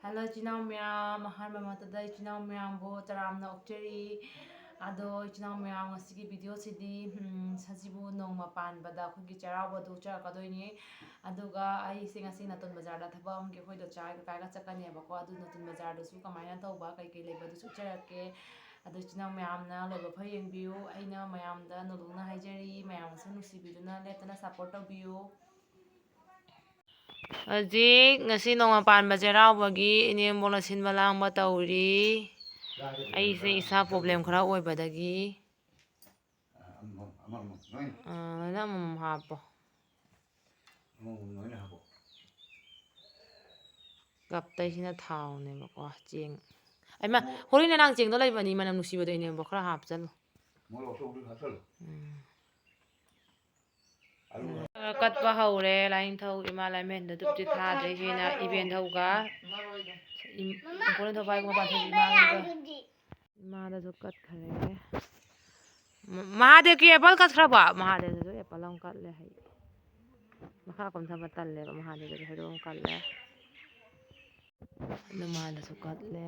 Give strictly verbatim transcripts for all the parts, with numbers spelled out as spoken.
Hello ꯏꯆꯤꯟ ꯏꯅꯥꯎ ꯃꯌꯥꯝ, ꯑꯍꯥꯟꯕ ꯃꯛꯇꯗ ꯏꯆꯤꯟ ꯏꯅꯥꯎ ꯃꯌꯥꯝꯕꯨ ꯇꯔꯥꯝꯅ ꯑꯣꯛꯆꯔꯤ꯫ ꯑꯗꯣ ꯏꯆꯤꯟ ꯏꯅꯥꯎ ꯃꯌꯥꯝ, ꯉꯁꯤꯒꯤ ꯚꯤꯗꯤꯑꯣꯁꯤꯗꯤ, ꯎꯝ, ꯁꯖꯤꯕꯨ ꯅꯣꯡꯃ ꯄꯥꯟꯕꯗ ꯑꯩꯈꯣꯏꯒꯤ ꯆꯩꯔꯥꯎꯕꯗꯨ ꯆꯠꯂꯛꯀꯗꯣꯏꯅꯤ꯫ ꯑꯗꯨꯒ ꯑꯩꯁꯦ ꯉꯁꯤ ꯅꯇꯣꯟ ꯕꯖꯥꯔꯗ ꯊꯕꯛ ꯑꯃꯒꯤ ꯑꯩꯈꯣꯏ ꯗꯣꯆꯥ ꯀꯀꯥꯒ ꯆꯠꯀꯅꯦꯕꯀꯣ꯫ ꯑꯗꯨ ꯅꯇꯣꯟ ꯕꯖꯥꯔꯗꯁꯨ ꯀꯃꯥꯏꯅ ꯇꯧꯕ, ꯀꯩꯀꯩ ꯂꯩꯕꯗꯨꯁꯨ ꯎꯠꯆꯔꯛꯀꯦ꯫ ꯑꯗꯣ ꯏꯆꯤꯟ ꯏꯅꯥꯎ ꯃꯌꯥꯝꯅ ꯂꯣꯏꯕ ꯐꯥꯎ ꯌꯦꯡꯕꯤꯌꯨ꯫ ꯑꯩꯅ ꯃꯌꯥꯝꯗ ꯅꯣꯂꯨꯛꯅ ꯍꯥꯏꯖꯔꯤ, ꯃꯌꯥꯝꯅꯁꯨ ꯅꯨꯡꯁꯤꯕꯤꯗꯨꯅ ꯂꯦꯞꯇꯅ ꯁꯞꯄꯣꯔꯠ ꯇꯧꯕꯤꯌꯨ꯫ ꯍꯧꯖꯤꯛ ꯉꯁꯤ ꯅꯣꯡꯃ ꯄꯥꯟꯕ ꯆꯩꯔꯥꯎꯕꯒꯤ ꯏꯅꯦꯝꯕꯣꯛꯅ ꯁꯤꯟꯕ ꯂꯥꯡꯕ ꯇꯧꯔꯤ꯫ ꯑꯩꯁꯦ ꯏꯁꯥ ꯄ꯭ꯔꯣꯕ꯭ꯂꯦꯝ ꯈꯔ ꯑꯣꯏꯕꯗꯒꯤ, ꯑꯥ, ꯂꯣꯏꯅ ꯑꯃꯃꯝ ꯍꯥꯞꯄꯣ꯫ ꯀꯞꯇꯩꯁꯤꯅ ꯊꯥꯎꯅꯦꯕꯀꯣ, ꯆꯦꯡ꯫ ꯑꯩꯃ, ꯍꯣꯔꯦꯟ ꯅꯅꯥꯡ ꯆꯦꯡꯗꯣ ꯂꯩꯕꯅꯤ, ꯃꯅꯝ ꯅꯨꯡꯁꯤꯕꯗꯣ ꯏꯅꯦꯝꯕꯣꯛ ꯈꯔ ꯍꯥꯞꯆꯜꯂꯨ꯫ ꯎꯝ꯫ ꯀꯠꯄ ꯍꯧꯔꯦ꯫ ꯂꯥꯏꯅꯤꯡꯊꯧ ꯏꯃꯥ ꯂꯥꯏꯃꯦꯟꯗ ꯙꯨꯞꯇꯤ ꯊꯥꯗ꯭ꯔꯦ꯫ ꯁꯤꯅ ꯏꯕꯦꯟꯊꯧꯒ ꯏꯝ-, ꯏꯪꯈꯣꯜ ꯅꯤꯡꯊꯧ ꯄꯥꯏꯕꯒ ꯄꯥꯟꯊꯣꯏꯕꯤ ꯏꯃꯥꯒꯤꯒ꯫ ꯏꯃꯥꯗꯁꯨ ꯀꯠꯈ꯭ꯔꯦ꯫ ꯃ-, ꯃꯍꯥꯗꯦꯕꯀꯤ ꯑꯦꯄꯜ ꯀꯠꯈ꯭ꯔꯕꯣ? ꯃꯍꯥꯗꯦꯕꯗꯁꯨ ꯑꯦꯄꯜ ꯑꯃ ꯀꯠꯂꯦ꯫ ꯍꯩ ꯃꯈꯥ ꯀꯨꯝꯊꯕ ꯇꯜꯂꯦꯕ ꯃꯍꯥꯗꯦꯕꯗꯁꯨ꯫ ꯍꯩꯔꯨꯛ ꯑꯃ ꯀꯠꯂꯦ꯫ ꯅꯃꯥꯗꯁꯨ ꯀꯠꯂꯦ꯫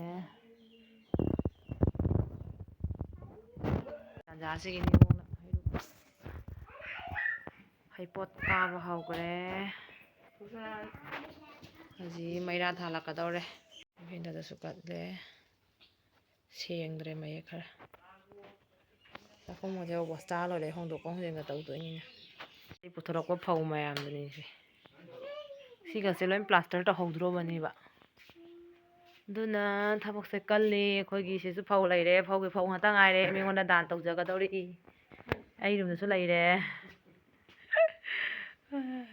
ꯇꯥꯟꯖꯥꯁꯤꯒꯤ ꯅꯤꯉꯣꯜꯅ ꯍꯩꯔꯨꯛ-, ꯍꯩꯄꯣꯠ ꯀꯥꯕ ꯍꯧꯈ꯭ꯔꯦ꯫ ꯍꯧꯖꯤꯛ ꯃꯩꯔꯥ ꯊꯥꯜꯂꯛꯀꯗꯧꯔꯦ꯫ ꯏꯕꯦꯟꯗꯗꯁꯨ ꯀꯠꯂꯦ꯫ ꯁꯦꯡꯗ꯭ꯔꯦ ꯃꯌꯦꯛ ꯈꯔ꯫ ꯆꯥꯛꯈꯨꯝꯒꯁꯦ ꯑꯣꯕꯁꯇꯥ ꯂꯣꯏꯔꯦ, ꯍꯣꯡꯗꯣꯛꯀ ꯍꯣꯡꯖꯤꯟꯒ ꯇꯧꯗꯣꯏꯅꯤꯅ꯫ ꯑꯩ ꯄꯨꯊꯣꯔꯛꯄ ꯐꯧ ꯃꯌꯥꯝꯗꯨꯅꯤꯁꯦ꯫ ꯁꯤꯒꯁꯦ ꯂꯣꯏ ꯄ꯭ꯂꯥꯁꯇꯔ ꯇꯧꯍꯧꯗ꯭ꯔꯣꯕꯅꯦꯕ꯫ ꯑꯗꯨꯅ ꯊꯕꯛꯁꯦ ꯀꯜꯂꯤ꯫ ꯑꯩꯈꯣꯏꯒꯤ ꯁꯤꯁꯨ ꯐꯧ ꯂꯩꯔꯦ, ꯐꯧꯒꯤ ꯐꯧ ꯉꯥꯛꯇ ꯉꯥꯏꯔꯦ꯫ ꯃꯤꯉꯣꯟꯗ ꯗꯥꯟ ꯇꯧꯖꯒꯗꯧꯔꯤ꯫ ꯑꯩ ꯔꯨꯝꯗꯁꯨ ꯂꯩꯔꯦ꯫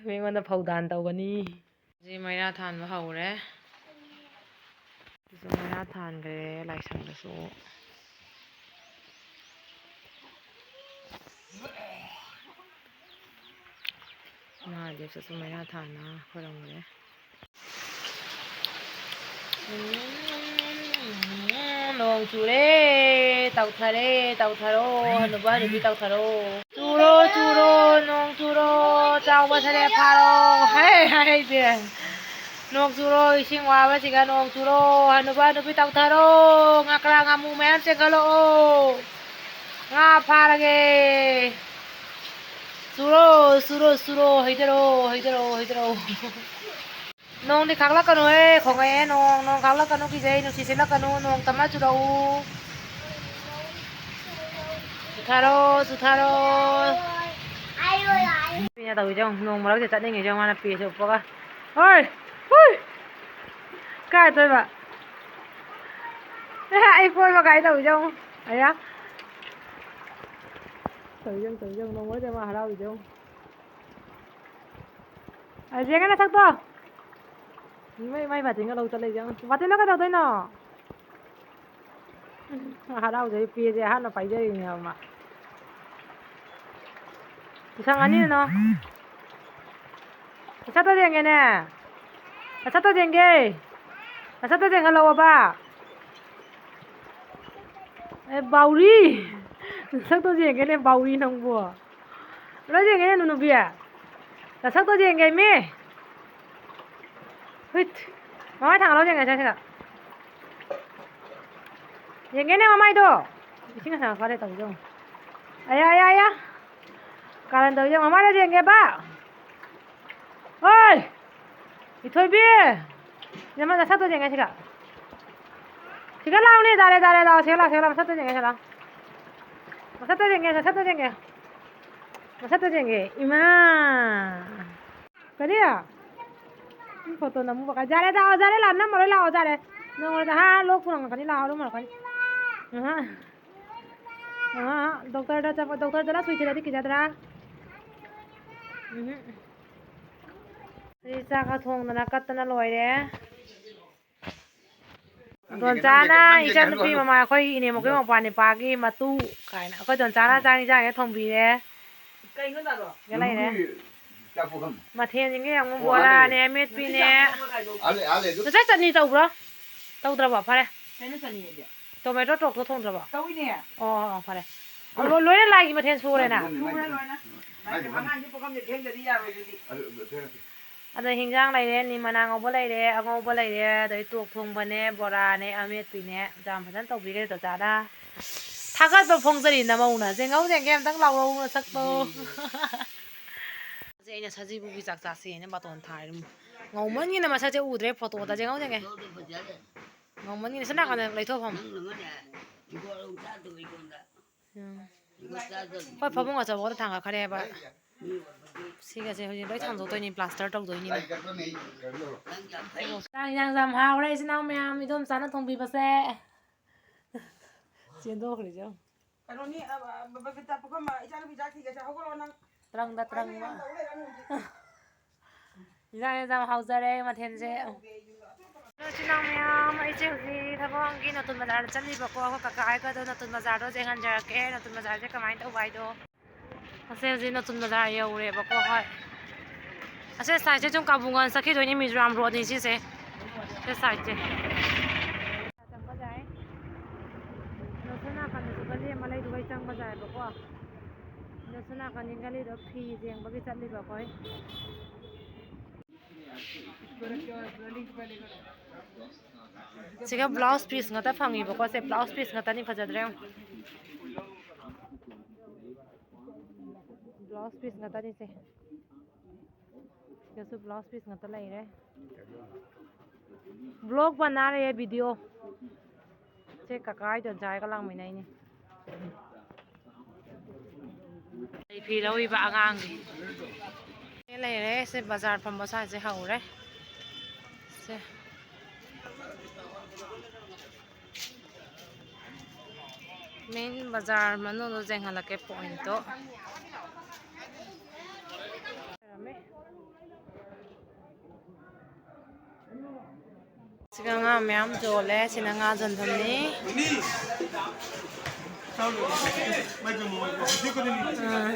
ꯃꯤꯉꯣꯟꯗ ꯐꯧ ꯗꯥꯟ ꯇꯧꯒꯅꯤ꯫ ꯍꯧꯖꯤꯛ ꯃꯩꯔꯥ ꯊꯥꯟꯕ ꯍꯧꯔꯦ꯫ ꯍꯧꯖꯤꯛ ꯃꯩꯔꯥ ꯊꯥꯟꯈ꯭ꯔꯦ ꯂꯥꯏꯁꯪꯗꯁꯨ꯫ ꯃꯍꯥꯗꯦꯕꯇꯁꯨ ꯃꯩꯔꯥ ꯊꯥꯟꯅ ꯈꯣꯏꯔꯝꯈ꯭ꯔꯦ꯫ ꯎꯝ, ꯅꯣꯡ ꯆꯨꯔꯦ꯫ ꯇꯧꯊꯔꯦ, ꯇꯧꯊꯔꯣ, ꯍꯅꯨꯕ ꯍꯅꯨꯕꯤ ꯇꯧꯊꯔꯣ꯫ ꯆꯨꯔꯣ, ꯆꯨꯔꯣ, ꯅꯣꯡ ꯆꯨꯔꯣ, ꯆꯥꯎꯕ ꯁꯔꯦ ꯐꯥꯔꯣ꯫ ꯍꯦ, ꯍꯦ, ꯍꯦ, ꯏꯕꯦ꯫ ꯅꯣꯡ ꯆꯨꯔꯣ, ꯏꯁꯤꯡ ꯋꯥꯕꯁꯤꯒ ꯅꯣꯡ ꯆꯨꯔꯣ, ꯍꯅꯨꯕ ꯍꯅꯨꯕꯤ ꯇꯧꯊꯔꯣ, ꯉꯀ꯭ꯔꯥ ꯉꯥꯃꯨ ꯃꯌꯥꯝ ꯆꯦꯟꯈꯠꯂꯛꯑꯣ, ꯉꯥ ꯐꯥꯔꯒꯦ꯫ ꯆꯨꯔꯣ, ꯆꯨꯔꯣ, ꯆꯨꯔꯣ, ꯍꯩꯊꯔꯣ, ꯍꯩꯊꯔꯣ, ꯍꯩꯊꯔꯣ꯫ ꯅꯣꯡꯗꯤ ꯈꯥꯛꯂꯛꯀꯅꯨꯍꯦ, ꯈꯣꯡꯉꯛꯑꯦ ꯅꯣꯡ, ꯅꯣꯡ ꯈꯥꯛꯂꯛꯀꯅꯨ, ꯀꯤꯖꯩ, ꯅꯨꯡꯁꯤꯠ ꯁꯤꯠꯂꯛꯀꯅꯨ, ꯅꯣꯡ ꯇꯞꯅ ꯆꯨꯔꯛꯎ꯫ ꯆꯨꯊꯔꯣ, ꯆꯨꯊꯔꯣ꯫ ꯄꯤꯅ ꯇꯧꯔꯤꯁꯦ ꯌꯦꯡꯉꯨ, ꯅꯣꯡ ꯃꯔꯛꯁꯤꯗ ꯆꯠꯅꯤꯡꯉꯤꯁꯦ ꯌꯦꯡꯉꯨ, ꯃꯥꯅ ꯄꯤꯁꯦ ꯎꯞꯄꯒ꯫ ꯍꯣꯏ! ꯍꯨꯏ! ꯀꯥꯏ ꯆꯠꯇꯣꯏꯕ? ꯑꯦ, ꯑꯩ ꯀꯣꯏꯕ ꯀꯥꯏ ꯇꯧꯔꯤꯁꯦ ꯌꯦꯡꯉꯨ꯫ ꯑꯌꯥ! ꯇꯧꯔꯤꯁꯦ ꯌꯦꯡꯉꯨ, ꯇꯧꯔꯤꯁꯦ ꯌꯦꯡꯉꯨ, ꯅꯣꯡ ꯃꯔꯛꯁꯤꯗ ꯃꯥ ꯍꯔꯥꯎꯔꯤꯁꯦ ꯌꯦꯡꯉꯨ꯫ ꯑ, ꯌꯦꯡꯉꯦ ꯅꯁꯛꯇꯣ꯫ ꯃꯩ, ꯃꯩ ꯕꯥꯇꯤꯟꯒ ꯂꯧ ꯆꯠꯂꯦ ꯌꯦꯡꯉꯨ꯫ ꯕꯥꯇꯤꯟꯗꯣ ꯀꯩꯗꯧꯗꯣꯏꯅꯣ? ꯍꯔꯥꯎꯖꯩ ꯄꯦꯁꯦ ꯑꯍꯥꯟꯕ ꯄꯥꯏꯖꯔꯤꯅꯦꯕ ꯃꯥ꯫ ꯄꯨꯁꯪ ꯑꯅꯤꯅꯣ꯫ ꯅꯁꯛꯇꯣ ꯌꯦꯡꯒꯦꯅꯦ꯫ ꯅꯁꯛꯇꯣ ꯌꯦꯡꯒꯦ꯫ ꯅꯁꯛꯇꯣ ꯌꯦꯡꯍꯜꯂꯛꯑꯣꯕ꯫ ꯑꯦ, ꯕꯥꯎꯔꯤ! ꯅꯁꯛꯇꯣ ꯌꯦꯡꯒꯦꯅꯦ, ꯕꯥꯎꯔꯤ ꯅꯪꯕꯣ꯫ ꯂꯣꯏ ꯌꯦꯡꯒꯦꯅꯦ, ꯅꯨꯅꯨꯕꯤ꯫ ꯅꯁꯛꯇꯣ ꯌꯦꯡꯒꯦꯃꯤ꯫ ꯍꯨꯏꯠ꯫ ꯃꯃꯥꯏ ꯊꯥꯡꯒꯠꯂꯣ ꯌꯦꯡꯒꯦꯁꯦ ꯁꯤꯗ꯫ ꯌꯦꯡꯒꯦꯅꯦ ꯃꯃꯥꯏꯗꯣ꯫ ꯏꯁꯤꯡ ꯑꯁꯥꯕ ꯐꯔꯦ ꯇꯧꯕꯤꯗꯣ ꯌꯦꯡꯉꯣ꯫ ꯑꯌꯥ, ꯑꯌꯥ, ꯑꯌꯥ꯫ ꯀꯥꯔꯟ ꯇꯧꯕꯤꯗꯣ ꯌꯦꯡꯉꯣ꯫ ꯃꯃꯥꯏꯗꯣ ꯌꯦꯡꯒꯦꯕ꯫ ꯍꯣꯏ! ꯏꯊꯣꯏꯕꯤ! ꯅꯃ-, ꯅꯁꯛꯇꯣ ꯌꯦꯡꯒꯦ ꯁꯤꯗ꯫ ꯁꯤꯗ ꯂꯥꯎꯅꯦ, ꯌꯥꯔꯦ, ꯌꯥꯔꯦ, ꯂꯥꯎ, ꯁꯤꯗ ꯂꯥꯎ, ꯁꯤꯗ ꯂꯥꯎ, ꯃꯁꯛꯇꯣ ꯌꯦꯡꯒꯦ, ꯁꯤꯗ ꯂꯥꯎ꯫ ꯃꯁꯛꯇꯣ ꯌꯦꯡꯒꯦ, ꯃꯁꯛꯇꯣ ꯌꯦꯡꯒꯦ꯫ ꯃꯁꯛꯇꯣ ꯌꯦꯡꯒꯦ, ꯏꯃꯥ꯫ ꯀꯔꯤ? ꯐꯣꯇꯣ ꯅꯝꯃꯨꯕ ꯀꯥꯏ-, ꯌꯥꯔꯦ, ꯂꯥꯛꯑꯣ, ꯌꯥꯔꯦ, ꯂꯥꯛꯑꯣ, ꯅꯝꯃꯔꯣꯏ, ꯂꯥꯛꯑꯣ, ꯌꯥꯔꯦ꯫ ꯅꯉꯣꯟꯗ ꯍꯥ ꯂꯣꯛ ꯈꯨꯔꯝꯃꯛꯀꯅꯤ, ꯂꯥꯛꯑꯣ, ꯂꯣꯛ ꯃꯔꯛꯀꯅꯤ꯫ ꯑꯍꯥ꯫ ꯑꯍꯥ, ꯗꯣꯛꯇꯔꯗ ꯆꯠꯄ, ꯗꯣꯛꯇꯔ ꯆꯠꯂ ꯁꯨꯏ ꯊꯤꯜꯂꯗꯤ ꯀꯤꯖꯗ꯭ꯔꯥ? ꯎꯝꯍꯨꯝ꯫ ꯍꯧꯖꯤꯛ ꯆꯥꯛꯀ ꯊꯣꯡꯗꯅ ꯀꯠꯇꯅ ꯂꯣꯏꯔꯦ꯫ ꯗꯣꯟꯆꯥꯅ ꯏꯆꯟꯅꯨꯄꯤ ꯃꯃꯥ, ꯑꯩꯈꯣꯏꯒꯤ ꯏꯅꯦ ꯃꯈꯣꯏ ꯃꯧꯄ꯭ꯋꯥ ꯅꯤꯄꯥꯒꯤ ꯃꯇꯨ ꯀꯥꯏꯅ꯫ ꯑꯩꯈꯣꯏ ꯗꯣꯟꯆꯥꯅ ꯆꯥꯛ ꯏꯟꯖꯥꯡ ꯍꯦꯛ ꯊꯣꯡꯕꯤꯔꯦ꯫ ꯁꯤꯗ ꯂꯩꯔꯦ꯫ ꯃꯊꯦꯜꯁꯤꯡꯁꯦ ꯌꯦꯡꯉꯨ, ꯕꯣꯔꯥꯅꯦ, ꯑꯃꯦꯠꯄꯤꯅꯦ꯫ ꯉꯁꯥꯏ ꯆꯠꯅꯤ ꯇꯧꯕ꯭ꯔꯣ? ꯇꯧꯗ꯭ꯔꯕꯣ? ꯐꯔꯦ꯫ ꯇꯣꯃꯦꯇꯣ ꯇꯣꯛꯇꯣ ꯊꯣꯡꯗ꯭ꯔꯕꯣ? ꯇꯧꯏꯅꯦ꯫ ꯑꯣ, ꯑꯣ, ꯑꯣ, ꯐꯔꯦ꯫ ꯑꯣ, ꯂꯣꯏ-, ꯂꯣꯏꯅ ꯂꯥꯏꯒꯤ ꯃꯊꯦꯜ ꯁꯨꯔꯦꯅ? ꯁꯨꯔꯦ ꯂꯣꯏꯅ꯫ ꯂꯥꯏꯒꯤ ꯑꯉꯥꯡꯒꯤ ꯄꯨꯈꯝꯁꯦ ꯐꯦꯡꯗꯗꯤ ꯌꯥꯔꯣꯏ ꯑꯗꯨꯗꯤ꯫ ꯑꯗꯣ ꯍꯤꯟꯖꯥꯡ ꯂꯩꯔꯦ, ꯅꯤꯝ ꯃꯅꯥ ꯉꯧꯕ ꯂꯩꯔꯦ, ꯑꯉꯧꯕ ꯂꯩꯔꯦ, ꯑꯗꯩ ꯇꯣꯛ ꯊꯣꯡꯕꯅꯦ, ꯕꯣꯔꯥꯅꯦ, ꯑꯃꯦꯠꯄꯤꯅꯦ꯫ ꯌꯥꯝ ꯐꯖꯅ ꯇꯧꯕꯤꯔꯦ ꯆꯆꯥꯅ꯫ ꯊꯥꯒꯠꯄ ꯐꯣꯡꯖꯔꯤ ꯅꯃꯧꯅ꯫ ꯆꯦꯡꯉꯧ ꯆꯦꯡꯒꯦ ꯑꯝꯇꯪ ꯂꯥꯎꯔꯛꯎ ꯅꯁꯛꯇꯣ꯫ ꯁꯦ ꯑꯩꯅ ꯁꯖꯤꯕꯨꯒꯤ ꯆꯥꯛ ꯆꯥꯁꯦꯅ ꯕꯥꯇꯣꯟ ꯊꯥꯔꯦ꯫ ꯉꯧꯃꯟꯒꯤꯅ ꯃꯁꯛꯁꯦ ꯎꯗ꯭ꯔꯦ ꯐꯣꯇꯣꯗ꯫ ꯆꯦꯡꯉꯧ ꯆꯦꯡꯒꯦ꯫ ꯉꯧꯃꯟꯒꯤꯅ ꯁꯤ ꯅꯥꯀꯟꯗ ꯂꯩꯊꯣꯛꯐꯝ꯫ ꯎꯝ꯫ ꯍꯣꯏ, ꯐꯃꯨꯡ ꯑꯆꯧꯕꯗ ꯊꯥꯡꯒꯠꯈ꯭ꯔꯦꯕ꯫ ꯁꯤꯒꯁꯦ ꯍꯧꯖꯤꯛ ꯂꯣꯏ ꯊꯥꯡꯗꯣꯛꯇꯣꯏꯅꯤ, ꯄ꯭ꯂꯥꯁꯇꯔ ꯇꯧꯗꯣꯏꯅꯤꯅ꯫ ꯆꯥꯛ ꯏꯟꯖꯥꯡꯁꯦ ꯌꯥꯝ ꯍꯥꯎꯔꯦ, ꯏꯆꯤꯟ ꯏꯅꯥꯎ ꯃꯌꯥꯝ, ꯏꯗꯣꯝꯆꯥꯅ ꯊꯣꯡꯕꯤꯕꯁꯦ꯫ ꯆꯦꯟꯊꯣꯛꯈ꯭ꯔꯤꯁꯦ ꯌꯦꯡꯉꯨ꯫ ꯀꯩꯅꯣꯅꯤ, ꯑ, ꯑ, ꯕꯕꯤꯇꯥ ꯄꯨꯈꯝ, ꯑ, ꯏꯆꯥꯅꯨꯄꯤ ꯆꯥꯛ ꯊꯤꯒꯁꯦ, ꯍꯧꯒꯠꯂꯣ ꯅꯪ꯫ ꯇ꯭ꯔꯪꯗ ꯇ꯭ꯔꯪꯕ꯫ ꯏꯟꯖꯥꯡ ꯌꯥꯝ ꯍꯥꯎꯖꯔꯦ ꯃꯊꯦꯜꯁꯦ꯫ ꯏꯆꯤꯟ ꯏꯅꯥꯎ ꯃꯌꯥꯝ, ꯑꯩꯁꯦ ꯍꯧꯖꯤꯛ ꯊꯕꯛ ꯑꯃꯒꯤ ꯅꯠꯇꯨ ꯕꯖꯥꯔꯗ ꯆꯠꯂꯤꯕꯀꯣ꯫ ꯑꯩꯈꯣꯏ ꯀꯀꯥ ꯍꯥꯏꯒꯗꯣ ꯅꯠꯇꯨ ꯕꯖꯥꯔꯗꯣ ꯌꯦꯡꯍꯟꯖꯔꯛꯀꯦ, ꯅꯠꯇꯨ ꯕꯖꯥꯔꯁꯦ ꯀꯃꯥꯏꯅ ꯇꯧꯕ ꯍꯥꯏꯗꯣ꯫ ꯑꯁꯦ ꯍꯧꯖꯤꯛ ꯅꯠꯇꯨ ꯕꯖꯥꯔ ꯌꯧꯔꯦꯕꯀꯣ꯫ ꯍꯣꯏ, ꯑꯁꯦ ꯁꯥꯏꯠꯁꯦ ꯁꯨꯝ ꯀꯥꯕꯨꯡ ꯋꯥꯟ ꯆꯠꯈꯤꯗꯣꯏꯅꯦ, ꯃꯤꯖꯣꯔꯥꯝ ꯔꯣꯗꯅꯤ ꯁꯤꯁꯦ꯫ ꯁꯦ ꯁꯥꯏꯠꯁꯦ꯫ ꯆꯪꯕ ꯌꯥꯏ꯫ ꯑꯗꯣ ꯁꯣꯝ ꯅꯥꯀꯟꯗꯁꯨ ꯒꯂꯤ ꯑꯃ ꯂꯩꯗꯨꯒꯩ ꯆꯪꯕ ꯌꯥꯏꯕꯀꯣ꯫ ꯑꯗꯣ ꯁꯣꯝ ꯅꯥꯀꯟꯒꯤ ꯒꯂꯤꯗꯣ ꯐꯤ ꯌꯦꯡꯕꯒꯤ ꯆꯠꯂꯤꯕ ꯑꯩꯈꯣꯏ꯫ ꯁꯤꯒ ꯕ꯭ꯂꯥꯎꯁ ꯄꯤꯁ ꯉꯥꯛꯇ ꯐꯪꯉꯤꯕꯀꯣ꯫ ꯁꯦ ꯕ꯭ꯂꯥꯎꯁ ꯄꯤꯁ ꯉꯥꯛꯇꯅꯤ, ꯐꯖꯗ꯭ꯔꯥ ꯌꯦꯡꯉꯨ꯫ ꯕ꯭ꯂꯥꯎꯁ ꯄꯤꯁ ꯉꯥꯛꯇꯅꯤꯁꯦ꯫ ꯁꯤꯗꯁꯨ ꯕ꯭ꯂꯥꯎꯁ ꯄꯤꯁ ꯉꯥꯛꯇ ꯂꯩꯔꯦ꯫ ꯕ꯭ꯂꯣꯛ ꯕꯅꯥ ꯔꯦ ꯚꯤꯗꯤꯑꯣ꯫ ꯁꯦ ꯀꯀꯥ ꯏꯗꯣꯟꯆꯥ ꯍꯣꯏꯒ ꯂꯥꯛꯃꯤꯟꯅꯩꯅꯦ꯫ ꯑꯩ ꯐꯤ ꯂꯧꯔꯤꯕ ꯑꯉꯥꯡꯒꯤ꯫ ꯂꯩꯔꯦ꯫ ꯁꯦ ꯕꯖꯥꯔ ꯐꯝꯕ ꯁ꯭ꯋꯥꯏꯁꯦ ꯍꯧꯔꯦ꯫ ꯁꯦ꯫ ꯃꯦꯟ ꯕꯖꯥꯔ ꯃꯅꯨꯡꯗ ꯌꯦꯡꯍꯜꯂꯛꯀꯦ ꯄꯣꯏꯟꯠꯇꯣ꯫ ꯁꯤꯒ ꯉꯥ ꯃꯌꯥꯝ ꯌꯣꯜꯂꯦ꯫ ꯁꯤꯅ ꯉꯥ ꯌꯣꯟꯐꯝꯅꯤ꯫ ꯑꯥ꯫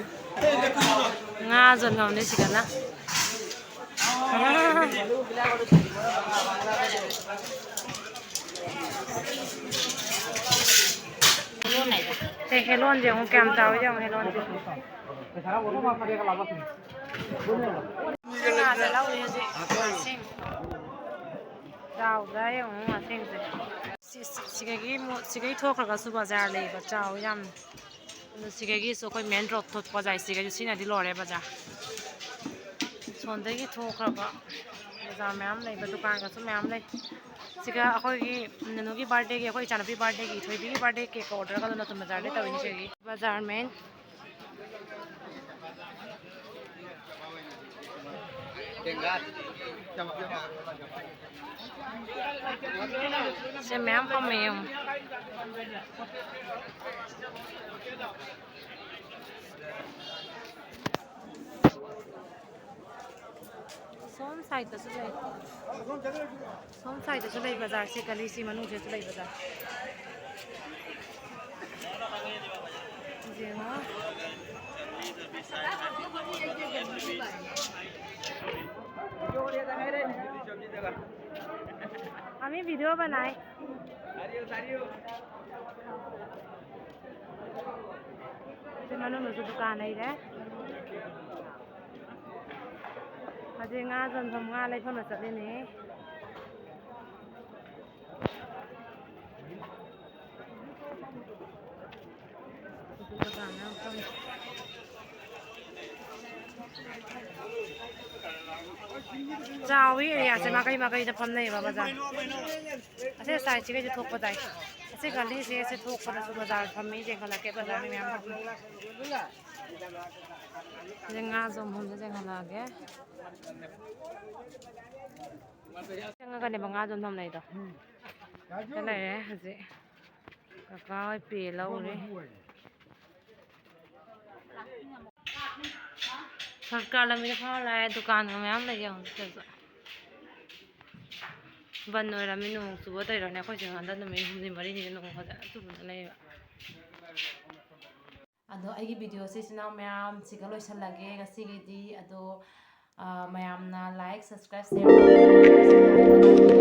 ꯉꯥ ꯌꯣꯟꯐꯝꯅꯤ ꯁꯤꯗꯅ꯫ ꯁꯦ, ꯍꯦꯂꯣꯟꯁꯦ ꯌꯦꯡꯉꯨ, ꯀꯌꯥꯝ ꯆꯥꯎꯋꯤ ꯌꯦꯡꯉꯨ, ꯍꯦꯂꯣꯟꯁꯦ꯫ ꯉꯥꯁꯦ ꯂꯧꯔꯤ ꯍꯧꯖꯤꯛ꯫ ꯉꯥꯁꯤꯡ꯫ ꯆꯥꯎꯗ꯭ꯔꯥ ꯌꯦꯡꯉꯨ, ꯉꯥꯁꯤꯡꯁꯦ꯫ ꯁꯤ, ꯁꯤ, ꯁꯤꯗꯒꯤ ꯃꯣ-, ꯁꯤꯗꯒꯤ ꯊꯣꯛꯈ꯭ꯔꯒꯁꯨ ꯕꯖꯥꯔ ꯂꯩꯕ, ꯆꯥꯎꯋꯤ ꯌꯥꯝꯅ꯫ ꯑꯗꯨ ꯁꯤꯗꯒꯤꯁꯨ ꯑꯩꯈꯣꯏ ꯃꯦꯟ ꯔꯣꯗ ꯊꯣꯛꯄ ꯕꯖꯥꯔ, ꯁꯤꯗꯒꯤꯁꯨ ꯁꯤꯅꯗꯤ ꯂꯣꯏꯔꯦ ꯕꯖꯥꯔ꯫ ꯁꯣꯝꯗꯒꯤ ꯊꯣꯛꯈ꯭ꯔꯕ ꯕꯖꯥꯔ ꯃꯌꯥꯝ ꯂꯩꯕ, ꯗꯨꯀꯥꯟꯒꯁꯨ ꯃꯌꯥꯝ ꯂꯩ꯫ ꯁꯤꯒ ꯑꯩꯈꯣꯏꯒꯤ ꯅꯅꯨꯒꯤ ꯕꯥꯔꯗꯦꯒꯤ, ꯑꯩꯈꯣꯏ ꯏꯆꯥꯅꯨꯄꯤ ꯕꯥꯔꯗꯦꯒꯤ, ꯊꯣꯏꯕꯤꯒꯤ ꯕꯥꯔꯗꯦ ꯀꯦꯛ ꯑꯣꯔꯗꯔꯒꯗꯣ ꯅꯠꯇ ꯕꯖꯥꯔꯗꯩ ꯇꯧꯔꯤꯅꯤ ꯁꯤꯗꯒꯤ꯫ ꯕꯖꯥꯔ ꯃꯦꯟ꯫ ꯁꯦ ꯃꯌꯥꯝ ꯐꯝꯃꯦ ꯌꯦꯡꯉꯨ꯫ ꯁꯣꯝ ꯁꯥꯏꯗꯇꯁꯨ ꯂꯩ꯫ ꯁꯣꯝ ꯁꯥꯏꯗꯇꯁꯨ ꯂꯩ ꯕꯖꯥꯔꯁꯦ, ꯒꯂꯤꯁꯤ ꯃꯅꯨꯡꯁꯤꯗꯁꯨ ꯂꯩ ꯕꯖꯥꯔ꯫ ꯌꯦꯡꯉꯣ꯫ আমি ভিডিও বানাই। ꯁꯤ ꯃꯅꯨꯡꯗꯁꯨ ꯗꯨꯀꯥꯟ ꯂꯩꯔꯦ꯫ ꯍꯧꯖꯤꯛ ꯉꯥ ꯌꯣꯟꯐꯝ, ꯉꯥ ꯂꯩꯐꯝꯗ ꯆꯠꯂꯤꯅꯦ꯫ ꯆꯥꯎꯋꯤ ꯑꯦꯔꯤꯌꯥꯁꯦ, ꯃꯥꯏꯀꯩ ꯃꯥꯏꯀꯩꯗ ꯐꯝꯅꯩꯌꯦꯕ ꯕꯖꯥꯔ꯫ ꯑꯁꯤ ꯁꯥꯏꯠꯁꯤꯒꯩꯁꯦ ꯊꯣꯛꯄ ꯇꯥꯏ꯫ ꯑꯁꯤ ꯒꯂꯤꯁꯦ, ꯑꯁꯤ ꯊꯣꯛꯄꯗꯁꯨ ꯕꯖꯥꯔ ꯐꯝꯃꯤ, ꯌꯦꯡꯈꯠꯂꯛꯀꯦ, ꯕꯖꯥꯔ ꯃꯤ ꯃꯌꯥꯝ ꯐꯝꯃꯤ꯫ ꯁꯤꯗ ꯉꯥ ꯌꯣꯟꯐꯝꯗ ꯌꯦꯡꯍꯜꯂꯛꯑꯒꯦ꯫ ꯆꯪꯉꯒꯅꯦꯕ ꯉꯥ ꯌꯣꯟꯐꯝ ꯂꯩꯗꯣ꯫ ꯁꯤꯗ ꯂꯩꯔꯦ ꯍꯧꯖꯤꯛ꯫ ꯀꯀꯥ ꯍꯣꯏ ꯄꯦ ꯂꯧꯔꯦ꯫ ꯁꯔꯀꯥꯔ ꯂꯝꯕꯤꯗ ꯐꯥꯎꯔ ꯂꯥꯛꯑꯦ, ꯗꯨꯀꯥꯟꯒ ꯃꯌꯥꯝ ꯂꯩ ꯌꯦꯡꯉꯣ ꯁꯤꯗꯁꯨ꯫ ꯕꯟ ꯑꯣꯏꯔꯝꯃꯤ, ꯅꯣꯡ ꯆꯨꯕ ꯇꯧꯔꯤꯔꯣꯅꯦ, ꯑꯩꯈꯣꯏꯁꯨ ꯍꯟꯗꯛ ꯅꯨꯃꯤꯠ ꯍꯨꯝꯅꯤ ꯃꯔꯤꯅꯤꯗ ꯅꯣꯡ ꯐꯖꯅ ꯆꯨꯕꯗ ꯂꯩꯌꯦꯕ꯫ ꯑꯗꯣ ꯑꯩꯒꯤ ꯚꯤꯗꯤꯑꯣꯁꯦ ꯏꯆꯤꯟ ꯏꯅꯥꯎ ꯃꯌꯥꯝ ꯁꯤꯒ ꯂꯣꯏꯁꯤꯜꯂꯒꯦ ꯉꯁꯤꯒꯤꯗꯤ꯫ ꯑꯗꯣ, ꯑ, ꯃꯌꯥꯝꯅ like, subscribe, share ꯇꯧꯕꯤꯌꯨ꯫